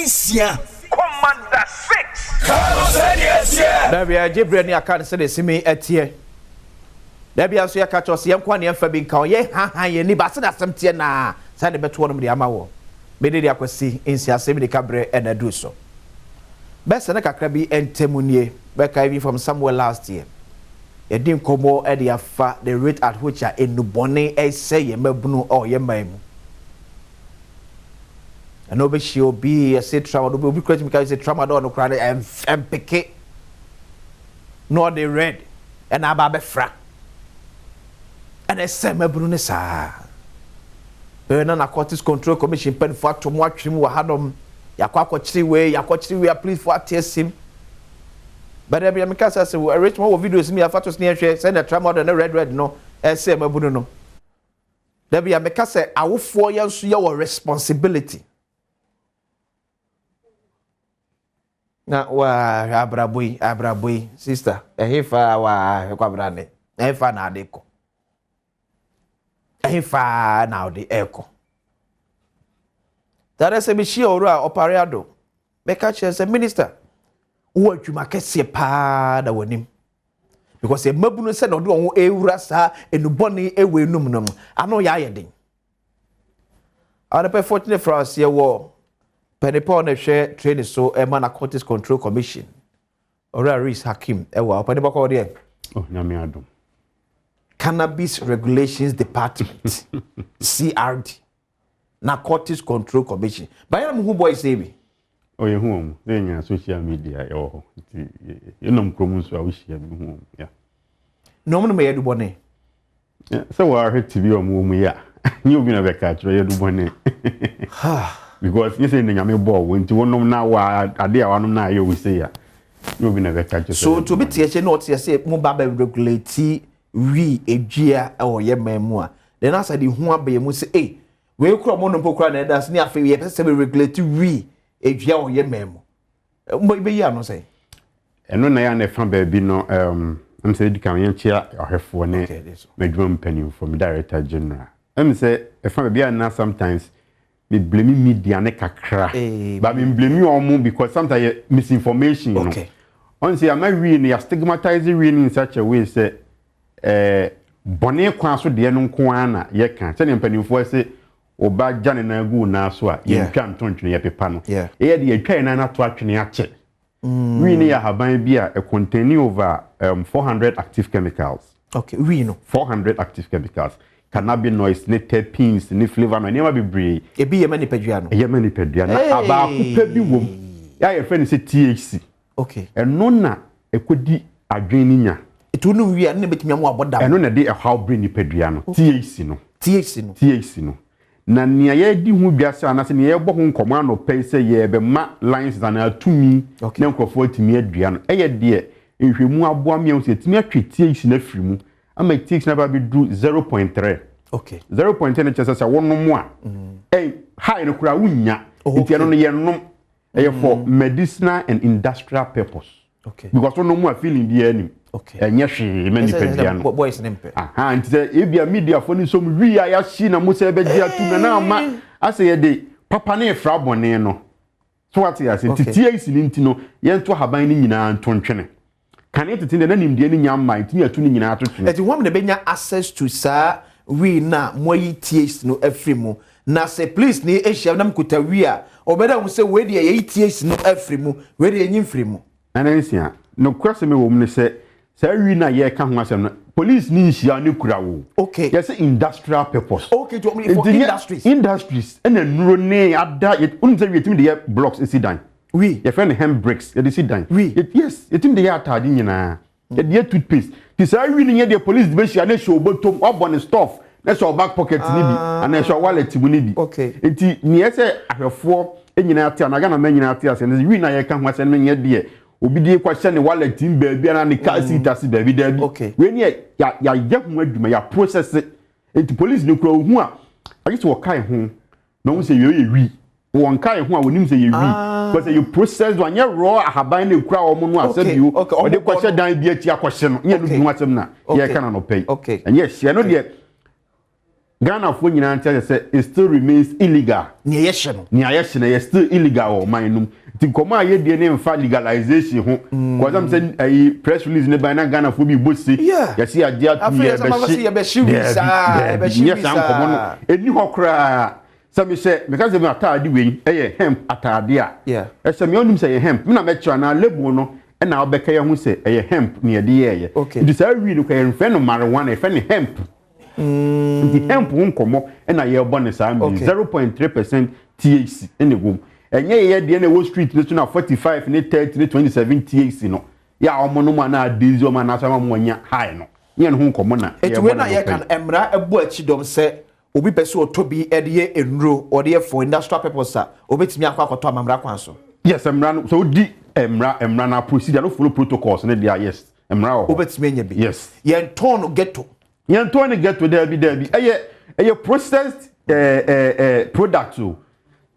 6. Commander 6. Ka no sɛdeɛ ɛteɛ. Dabi a gye berɛ ne aka no sɛdeɛ ɛsimi ɛteɛ. Dabi a nso yɛka kyerɛ sɛ yɛn nko a ne yɛmfa bi nka ho, yɛnhahan yɛn ani ba sɛdeɛ asɛm teɛ naa saa de bɛto wɔnom de ama wɔ. Mede de akwasi nsiase mede ka berɛ ɛna aduru so. Bɛsɛ ne kakra bi ntam nie, bɛka even from somewhere last year. Yɛdi nkɔmmɔ de afa the rate at which a nnubɔne ɛsɛ yɛn mmabunu ɛwɔ yɛn man mu. Ɛna wobɛhyia obi yɛse tramadol, obi kura tumi ka sɛ tramadol no koraa no ɛmpeke na ɔde red ɛna aba abɛfra ɛna ɛsɛ mmabunu no saa. Bɛyɛ na Narcotics Control Commission mpanimfoɔ ato mu atwere mu wɔ hanom, yɛakɔ akɔkyere wei, yɛakɔkyere wei, apolisifoɔ ate asim. Bɛdɛ bi meka sɛ sɛ Richmond wɔ videos mi afa to so ne yɛhwɛ sɛnea tramadol ne red red no ɛsɛ mmabunu no. Dabi a meka sɛ awofoɔ yɛn nso yɛwɔ responsibility. Na waa abrabɔ yi sister ɛhe fa waa kwabra ne ɛhe fa na ade kɔ, ɛhe fa na ɔde ɛkɔ. Tare sɛ mehyia owura Opare Addo meka kyerɛ sɛ minister wɔ adwuma kɛseɛ paa na w'anim, because mmabunu sɛ na ɔde wɔn ho ewura saa enubɔne ewe enum no ano yɛ ayɛ den. Anɔpɛ fortunate for us yɛwɔ pɛnipa ɔna hwɛ training so ɛma Narcotics Control Commission, owura Rees Hakim ɛwɔ ɔpɛnipa kɔ deɛ. Oh, Nyame adom. Cannabis Regulations Department, CRD, Narcotics Control Commission. Bayɛ na mo hu boys ebi. Oh, yɛhu wɔn. Sɛ yɛnya social media yɛwɔ hɔ. Nti yɛnam kurom nso a wohyia bi hu wɔn. Yeah. Na wɔn no ma yɛ dubɔne. Sɛ wɔahwɛ TV a wɔn wɔ mu yi a, nye obi na bɛka akyerɛ yɛ dubɔne. Because nye sɛ ne Nyame bɔɔ wo nti wonom na wa ade a wanom na ayɛ wo sei a, nye obi na bɛka akyerɛ. So to bi tie kyɛ na ɔte sɛ mo ba bɛ regulate wi edua ɛwɔ yɛ man mu a, then asa de hu abɛyɛ mu sɛ eh wei kura mo no mpo kura na ɛda so ne afei yɛ pɛ sɛ bɛ regulate wi edua wɔ yɛ man mu. Mo bɛ yi ano sɛ. Ɛno na yɛ na ɛfa baabi no sɛ edi kan yɛnkyia ɔhwɛfoɔ ne m'adwuma mpanimfoɔ, me director general. Sɛ ɛfa baabi a na sometimes me blame media ne kakra. But me blame wɔn because sometimes yɛ misinformation no. Ɔn sɛ ama wi no yɛ stigmatize wi no in such a way sɛ bɔne kwan so deɛ no nko ara na yɛka. Sɛdeɛ mpanimfoɔ sɛ ɔba gya ne nan gu nan so a yɛntwa ntontwene yɛpepa no. Ɛyɛ de yɛtwa yɛn nan ato atwene akyɛ. Wii no yɛ ahaban bi a containing over 400 active chemicals. Okay, wii no. 400 active chemicals. Cannabinoids, ne terpenes, ne flavonoids, nneɛma bebree. Ebi yɛ ma nipadua no. Ɛyɛ ma nipadua na abaako pɛ bi wɔ mu. Yɛ a yɛfrɛ no sɛ THC. Okay. Ɛno na ɛkɔdi adwene ne nya. Etu no wi a ne betumi amu abɔ dam. Ɛno na ɛde ɛhaw bere nipadua no. THC no. THC no. THC no. Na nea yɛdi ho dwa sɛ anaasɛ nea yɛbɔ ho nkɔmmɔ anɔpa yi sɛ yɛbɛma license anaa tumi na nkurɔfoɔ atumi adua no, ɛyɛ deɛ nhwɛmu aboa mmea sɛ yɛtumi atwe THC no afiri mu ama THC no aba abɛduru 0.3. 0.3 no kyerɛ sɛ sɛ wonom a high no koraa wonnya. Nti ɛno no yɛnom. Ɛyɛ for medicinal and industrial purpose. Because wonom a feeling biara nim. Ɛnyɛ hwee ma nipadua no. Boys ne mpɛ. Aha, nti sɛ ebia mediafoɔ no nso wi a yɛahye na mo sɛ ɛbɛgye atum na na ama asɛ yɛde papa ne efra bɔne no. So wate ase nti THC ne nti no yɛnto ahaban no nyinaa nto ntwene. Kane tete na nimdeɛ no nya mma nti ne yɛto no nyinaa to twene. Eti wɔn na bɛnya access to saa wi na mo ayi THC no afiri mu. Na sɛ police ni ahyia na mkuta wi a ɔbɛda ho sɛ wei deɛ yɛyi THC no afiri mu, wei deɛ yɛnyi mfiri mu. Ɛna nsia, nokorɛ sɛ mewɔ mu ne sɛ saa wi na yɛka ho asɛm no, police ni nhyia ne kura wo. Okay. Yɛsɛ industrial purpose. Okay, to for industries. Industries ɛna nnuro ne ada, wonim sɛ wi yɛtumi de yɛ blocks esi dan. Wi. Yɛfrɛ no hemp bricks, yɛde si dan. Wi. Yes, yɛtumi de yɛ ataade nyinaa. Yɛde yɛ toothpaste. Ti saa wi no nyɛ deɛ police de bɛhyia na ɛhyɛ obotom, wabɔ ne stuff, na ɛhyɛ back pocket ne bi, anaa ɛhyɛ wallet mu ne bi. Okay. Nti nea ɛsɛ ahwɛfoɔ nyinaa te anaa Ghana man nyinaa te ase no, wi na yɛka ho asɛm no nyɛ deɛ obi de kɔhyɛ ne wallet mu baabi anaa ne car seat ase baabi daabi. Okay. Wei ne yɛayɛ ho adwuma, yɛ process. Nti police no kura ohu a, agye sɛ wɔkae ho na wɔn sɛ yɛ wi. Wɔn kae ho a wɔnim sɛ yɛ wi. Because yɛ process do anyɛ raw ahaban na ekura wɔn no asɛ bio. Ɔde kɔhyɛ dan bi akyi akɔhyɛ no. Nyɛ no bi ho asɛm na yɛka na nɔpɛ yi. Ɛnyɛ hyɛ no deɛ. Ghanafoɔ nyinaa nte aseɛ sɛ it still remains illegal. Nea yɛhyɛ no. Nea yɛhyɛ no ɛyɛ still illegal wɔ ɔman no mu. Nti nkɔmmɔ a yɛdie no mfa legalization ho. Kɔsɛm sɛ ɛyi press release ne ban na Ghanafoɔ bi bɔ se. Yɛse yɛagye atum yɛbɛhye. Daabi daabi nyɛ saa nkɔmmɔ no. Ɛnni hɔ koraa. Sɛ mehyɛ meka sɛ me ataade wei ɛyɛ hemp ataade a. Ɛhyɛ me a wonim sɛ ɛyɛ hemp. Me na mɛkyerɛ anaa label no ɛna wobɛka yɛahu sɛ ɛyɛ hemp na yɛde yɛɛyɛ. Nti saa wii no koraa yɛmfrɛ no marijuana yɛfrɛ no hemp. Nti hemp ho nkɔmmɔ na yɛrebɔ no saa mmerɛ yi. 0.3% THC na ɛwɔ mu. Ɛnyɛ yɛyɛ deɛ na ɛwɔ street no so na 45 ne 30 ne 27 THC no yɛ a wɔnom a na adezi wɔn anaasɛ ama wɔn anya high no. Nyɛ no ho nkɔmmɔ na Eti wei yɛrebɔ no na anɔpa yɛka yi. no, mmara bɔ akyi dɔm sɛ obi pɛ sɛ ɔtɔ bi de yɛ nnuro, ɔde yɛ for industrial purpose a, obetumi akɔ akɔtɔ ama mmara kwan so. Yes, mmara no, sɛ wodi mmara mmara no procedure no follow protocols no deɛ a, yes, mmara wɔ hɔ. Wobɛtumi anya bi. Yes. Yɛntɔn no ghetto. Yɛntɔn no ghetto, daabi daabi. Ɛyɛ ɛyɛ processed ɛɛ ɛɛ ɛɛ product o.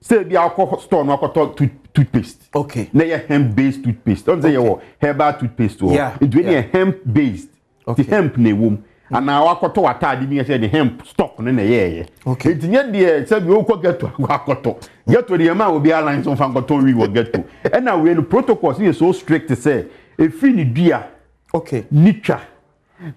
Sɛ ebi akɔ store no akɔtɔ tooth toothpaste. Okay. Na ɛyɛ hemp based toothpaste. Ɔn sɛ yɛwɔ herbal toothpaste wɔ. Yeah. Nti wei yɛ hemp based. Okay. Ti hemp na ɛwɔ mu. Anaa wakɔtɔ w'ataade bi sɛ de hemp stock no na ɛyɛɛyɛ. Okay. Nti nyɛ deɛ sɛbi wokɔ ghetto akɔ akɔtɔ. Ghetto deɛ ɛma obi alan so nfa nkɔtɔ wi wɔ ghetto. Ɛna wei no protocols no yɛ so strict sɛ efiri ne dua. Okay. Ne twa.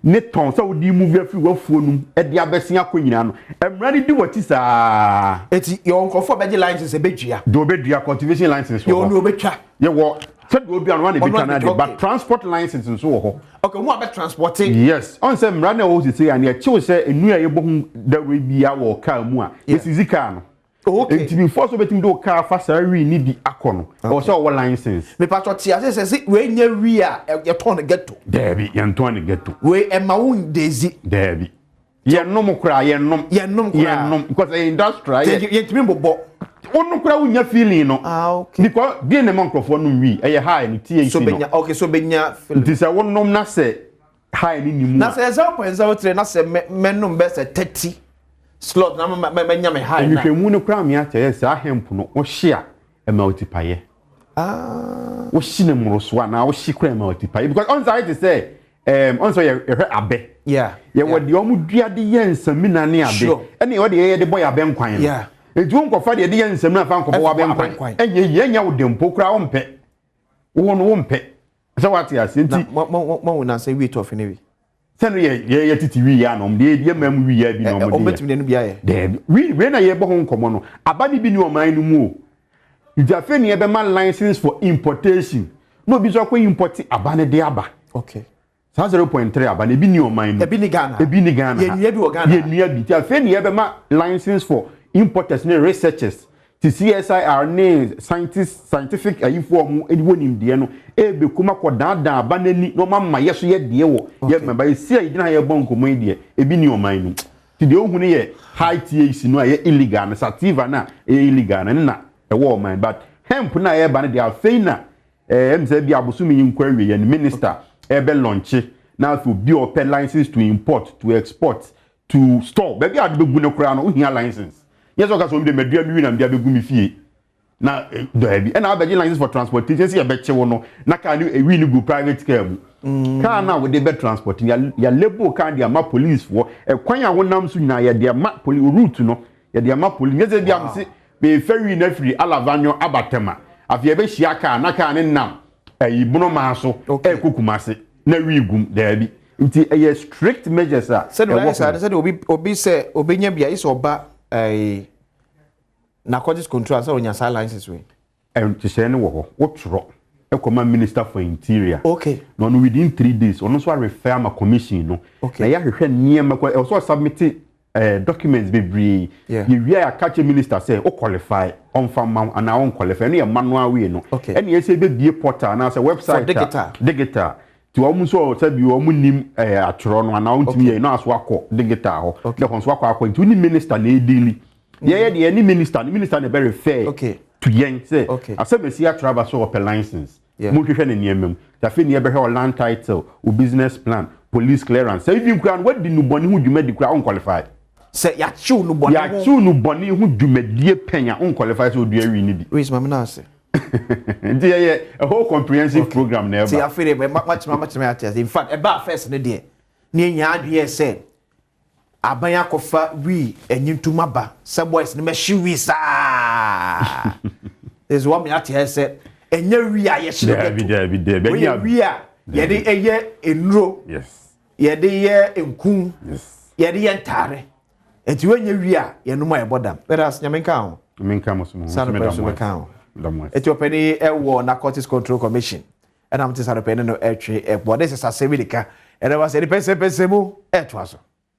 Ne tɔn sɛ wode move afiri w'afuo no mu de abɛsen akɔ nyinaa no, mmara no di w'akyi saa. Eti yɛwɔ nkurɔfoɔ a bɛgye license bɛdua. Deɛ ɔbɛdua cultivation license wɔ hɔ. Yɛwɔ nea ɔbɛtwa. Yɛwɔ sɛdeɛ ɔdua no ɔno na ɛbɛtwa no adeɛ but transport license nso wɔ hɔ. Okay, wɔn a bɛ transporte. Yes, ɔn sɛ mmara no a ɛwɔ hɔ seesei a nea ɛkyew sɛ nnua a yɛbɔ ho dawuro biara wɔ kaa mu a, yɛsisi kaa no. Oh, okay. Nti before sɛ wobɛtumi de wo car afa saa wii no bi akɔ no, ɛwɔ sɛ ɔwɔ license. Mepatɔ te ase sɛ sɛ wei nyɛ wii a yɛtɔn no ghetto. Daabi, yɛntɔn no ghetto. Wei ɛma wo ndezi. Daabi. Yɛnom koraa, yɛnom. Yɛnom koraa. Yɛnom because ɛyɛ industrial. Yɛ yɛntumi mbobɔ. Wono koraa wonya feeling no. Ah, okay. Because deɛ na ɛma nkurɔfoɔ nom wii, ɛyɛ high no, THC So no. benya, okay, so benya feeling. Nti sɛ wonom na sɛ high no ni mu a. Na sɛ 0.03 na sɛ mɛnom bɛ sɛ 30 slot na mɛnya me high na. Nhwehwɛmu no koraa me akyerɛ sɛ saa hemp no wohye a ɛma wo tipayɛ. Ah. Wohye no mmoroso anaa wohye koraa ɛma wo tipayɛ because ɔn sɛ ayɛ te sɛ ɛɛm ɔn sɛ yɛ yɛhwɛ abɛ. Yeah. Yɛwɔ deɛ wɔn dua de yɛ nsamina ne ade. Sure. Ɛne yɛwɔ deɛ yɛyɛ de bɔ yɛ abɛ nkwan no. Yeah. Eti wo nkɔfa deɛ yɛde yɛ nsamina fa nkɔbɔ w'abɛ nkwan. Ɛnyɛ yie ɛnyɛ wo de mpo koraa wompɛ. Wo no wompɛ. Sɛ wate aseɛ nti. Na mo mo mo mo nansa wie tɔfe no bi. Sɛ no yɛ yɛ yɛ tete wi yɛ anam deɛ yɛ mmaa mu wi yɛ bi na wɔn de yɛ. Wɔn bɛtumi de no bi ayɛ. Dɛbi wi wei na yɛbɔ ho nkɔmɔ no aba ne bi ni ɔman no mu o. Nti afei ne yɛbɛma license for importation na obi nso akɔ import aba no de aba. Okay. Saa 0.3 aba no ebi ni ɔman no. Ebi ni Ghana. Ebi ni Ghana. Yɛnua bi wɔ Ghana. Yɛnua bi. Nti afei ne yɛbɛma license for importers ne researchers Te CSIR ne scientist scientific ayifoɔ a wɔn wɔ nimdeɛ no ɛrebɛkum akɔdaadaa aba no ani na wɔn ama yɛ so yɛ deɛ wɔ yɛ mma ba esi a yɛgyina ha yɛbɔ nkɔmmɔ yi deɛ ebi ni ɔman no mu nti deɛ wohu no yɛ high THC no a ɛyɛ illegal no sativa no a ɛyɛ illegal no ɛno na ɛwɔ ɔman but hemp no a ɛreba no deɛ afei na ɛɛ ɛm sɛ bi abosome yi nkɔ awie yɛn minister ɛrebɛ launche na afei obi a ɔpɛ license to import to export to store baabi a ade bɛgu no koraa no wohia license nyɛ sɛ ɔka sɛ ɔmde madua me wi na mede abɛgu me fie na eh, daabi ɛna abɛgye license for transportation sɛ yɛbɛkye wo no na car no ewi no gu private car mu mm. car no a wode bɛ transport no yɛ label car de ama police foɔ ɛkwan a wonam so nyinaa yɛde ama police route no yɛde ama police nyɛ sɛ bi am se mefa wi no afiri alavanyo aba tɛma afei yɛbɛhyia car na car no nam ɛyi bonomaa so ɛkɔ kumase na wi gum daabi Nti ɛyɛ strict measures a Sɛdeɛ ɛwɔ wɔayɛ saa ho. no, sɛdeɛ obi obi sɛ obenya bi a, yi sɛ ɔba ɛɛ narcotics control ansa onya saa license wei. Nhyehyɛe no wɔ hɔ. Wotwerɛ kɔma Minister for Interior. Okay. Na ɔno within 3 days ɔno nso arefer ama commission no. Okay. Na yɛahwehwɛ nneɛma kɔ ɛwɔ sɛ ɔsubmit documents bebree. Yeah. Yɛwie a yɛaka kyerɛ minister sɛ wo qualify ɔmfa mma wo anaa ɔnqualify. Ɛno yɛ manual way no. Okay. Ɛna yɛsɛ yɛbɛbie portal anaasɛ website For digital. a digital. Nti wɔn nso sɛ bi wɔn nim atwerɛ no anaa wɔntumi yɛ na aso akɔ digital hɔ. Okay. Na ɛhɔ nso akɔ akɔ nti wo ne minister na ɛdeali. Yɛyɛ deɛ yɛne minister no minister na ɛbɛ refer Okay. to yɛn sɛ Okay. asɛm asi atwerɛ aba sɛ ɔpɛ license. Yeah. Monhwehwɛ ne nneɛma mu. Nti afei ne yɛbɛhwɛ wɔ land title, wo business plan, police clearance. Sɛ even koraa no woadi nnubɔne ho dwumadi koraa wonqualify. Sɛ yɛakyew no bɔne ho. Yɛakyew no bɔne ho dwumadie pɛn a wonqualify sɛ wodua wii no bi. Reese ma me na ase. Nti yɛyɛ a whole comprehensive program na Ti ɛba. afei deɛ ma makyerɛ makyerɛ ate ase. In fact, ɛbaa first no deɛ, ne yɛn nyinaa adwene yɛ sɛ Aban akɔfa wii enyi ntum aba sɛ boys no mɛhye wii saa. Ɛsɛ wɔn ate ayɛ sɛ ɛnyɛ wii a yɛhye no Daabi, daabi, daabi. Wɔyɛ Ɛnyɛ- wii a yɛde ɛyɛ nnuro, yɛde yɛ nku, yɛde yɛ ntaare. Nti wɔnyɛ wii a yɛnum a yɛbɔ dam. Bɛda ase, Nyame nka ho. Menka mo so mo ho. Saa so no meda pɛ so mo bɛka ase. ho. Meda mo ase. Eti ɔpɛni ɛwɔ Narcotics Control Commission ɛna mo te saa no pɛ ne no ɛtwe ɛbɔ ne sɛ sasɛ bi de ka ɛna wa sɛ nipa nsɛmpɛnsɛ mu ɛtoa so.